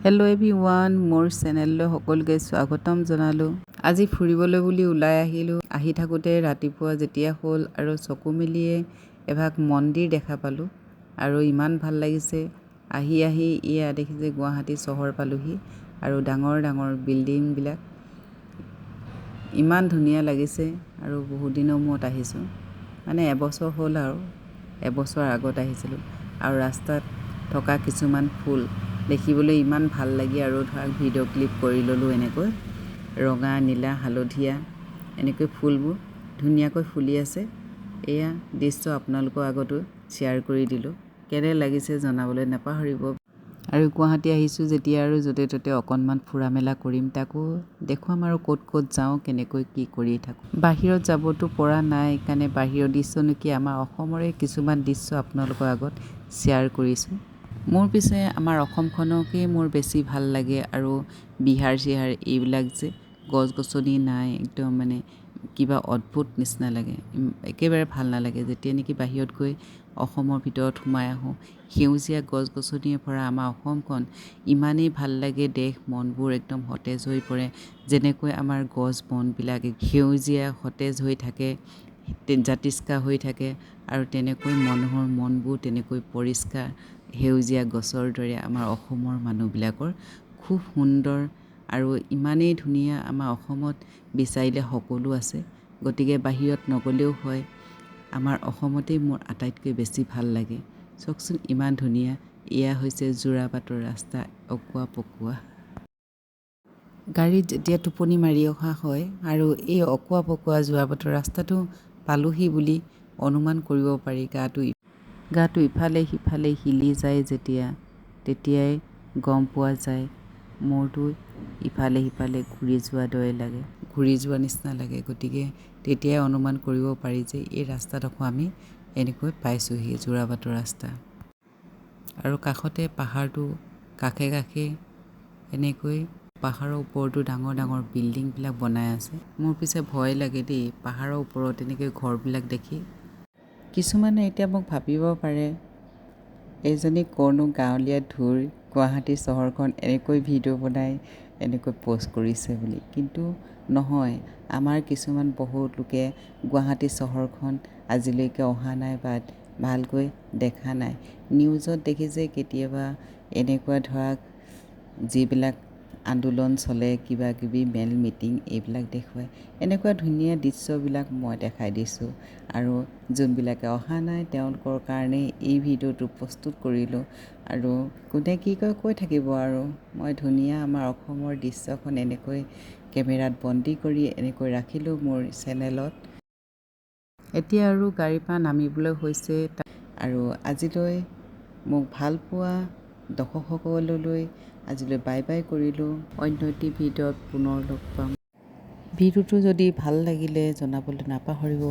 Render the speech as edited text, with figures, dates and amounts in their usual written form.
Hello' everyone, মোৰ চেনেললৈ সকলোকে স্বাগতম জনালোঁ। আজি ফুৰিবলৈ বুলি ওলাই আহিলোঁ। আহি থাকোঁতে ৰাতিপুৱা যেতিয়া হ'ল আৰু চকু মেলিয়ে এভাগ মন্দিৰ দেখা পালোঁ আৰু ইমান ভাল লাগিছে। আহি আহি এয়া দেখিছে, গুৱাহাটী চহৰ পালোহি আৰু ডাঙৰ ডাঙৰ বিল্ডিংবিলাক ইমান ধুনীয়া লাগিছে। আৰু বহুত দিনৰ মূৰত আহিছোঁ, মানে এবছৰ হ'ল আৰু এবছৰ আগত আহিছিলোঁ। আৰু ৰাস্তাত থকা কিছুমান ফুল দেখিবলৈ ইমান ভাল লাগে আৰু ধৰক ভিডিঅ' ক্লিপ কৰি ল'লোঁ। এনেকৈ ৰঙা, নীলা, হালধীয়া এনেকৈ ফুলবোৰ ধুনীয়াকৈ ফুলি আছে। এয়া দৃশ্য আপোনালোকৰ আগতো শ্বেয়াৰ কৰি দিলোঁ। কেনে লাগিছে জনাবলৈ নাপাহৰিব। আৰু গুৱাহাটী আহিছোঁ যেতিয়া আৰু য'তে ত'তে অকণমান ফুৰা মেলা কৰিম, তাকো দেখুৱাম আৰু ক'ত ক'ত যাওঁ, কেনেকৈ কি কৰি থাকোঁ। বাহিৰত যাবতো পৰা নাই কাৰণে বাহিৰৰ দৃশ্য কি, আমাৰ অসমৰে কিছুমান দৃশ্য আপোনালোকৰ আগত শ্বেয়াৰ কৰিছোঁ। মোৰ পিছে আমাৰ অসমখনকেই মোৰ বেছি ভাল লাগে। আৰু বিহাৰ চিহাৰ এইবিলাক যে গছ গছনি নাই, একদম মানে কিবা অদ্ভুত নিচিনা লাগে, একেবাৰে ভাল নালাগে। যেতিয়া নেকি বাহিৰত গৈ অসমৰ ভিতৰত সোমাই আহোঁ, সেউজীয়া গছ গছনিৰে ভৰা আমাৰ অসমখন ইমানেই ভাল লাগে, দেশ মনবোৰ একদম সতেজ হৈ পৰে। যেনেকৈ আমাৰ গছ বনবিলাক সেউজীয়া সতেজ হৈ থাকে, জাতিষ্কাৰ হৈ থাকে আৰু তেনেকৈ মানুহৰ মনবোৰ তেনেকৈ পৰিষ্কাৰ সেউজীয়া গছৰ দৰে আমাৰ অসমৰ মানুহবিলাকৰ খুব সুন্দৰ আৰু ইমানেই ধুনীয়া। আমাৰ অসমত বিচাৰিলে সকলো আছে, গতিকে বাহিৰত নগ'লেও হয়। আমাৰ অসমতেই মোৰ আটাইতকৈ বেছি ভাল লাগে। চাওকচোন, ইমান ধুনীয়া। এয়া হৈছে যোৰাবাটৰ ৰাস্তা, অকোৱা পকোৱা। গাড়ীত যেতিয়া টোপনি মাৰি অহা হয় আৰু এই অকোৱা পকোৱা যোৰাবাটৰ ৰাস্তাটো পালোহি বুলি অনুমান কৰিব পাৰি। গাটো ইফালে সিফালে হিলি যায় যেতিয়া, তেতিয়াই গম পোৱা যায়। মূৰটো ইফালে সিফালে ঘূৰি যোৱাৰ দৰে লাগে, ঘূৰি যোৱা নিচিনা লাগে। গতিকে তেতিয়াই অনুমান কৰিব পাৰি যে এই ৰাস্তাডোখৰ আমি এনেকৈ পাইছোঁহি, যোৰাবাটৰ ৰাস্তা। আৰু কাষতে পাহাৰটো কাষে কাষে এনেকৈ পাহাৰৰ ওপৰতো ডাঙৰ ডাঙৰ বিল্ডিংবিলাক বনাই আছে। মোৰ পিছে ভয় লাগে দেই পাহাৰৰ ওপৰত এনেকৈ ঘৰবিলাক দেখি। কিছুমানে এতিয়া মোক ভাবিব পাৰে, এইজনী ক'ৰনো গাঁৱলীয়া ধুৰ, গুৱাহাটী চহৰখন এনেকৈ ভিডিঅ' বনাই এনেকৈ প'ষ্ট কৰিছে বুলি। কিন্তু নহয়, আমাৰ কিছুমান বহুত লোকে গুৱাহাটী চহৰখন আজিলৈকে অহা নাই বা ভালকৈ দেখা নাই। নিউজত দেখিছে কেতিয়াবা, এনেকুৱা ধৰক যিবিলাক আন্দোলন চলে, কিবা কিবি মেল মিটিং এইবিলাক দেখুৱায়। এনেকুৱা ধুনীয়া দৃশ্যবিলাক মই দেখাই দিছোঁ আৰু যোনবিলাকে অহা নাই তেওঁলোকৰ কাৰণেই এই ভিডিঅ'টো প্ৰস্তুত কৰিলোঁ। আৰু কোনে কি কয় কৈ থাকিব। আৰু মই ধুনীয়া আমাৰ অসমৰ দৃশ্যখন এনেকৈ কেমেৰাত বন্দী কৰি এনেকৈ ৰাখিলোঁ মোৰ চেনেলত। এতিয়া আৰু গাড়ীৰ পৰা নামিবলৈ হৈছে। আৰু আজিলৈ মোক ভাল পোৱা দৰ্শকসকললৈ আজিলৈ বাই বাই কৰিলোঁ। অন্য এটি ভিডিঅ'ত পুনৰ লগ পাম। ভিডিঅ'টো যদি ভাল লাগিলে জনাবলৈ নাপাহৰিব।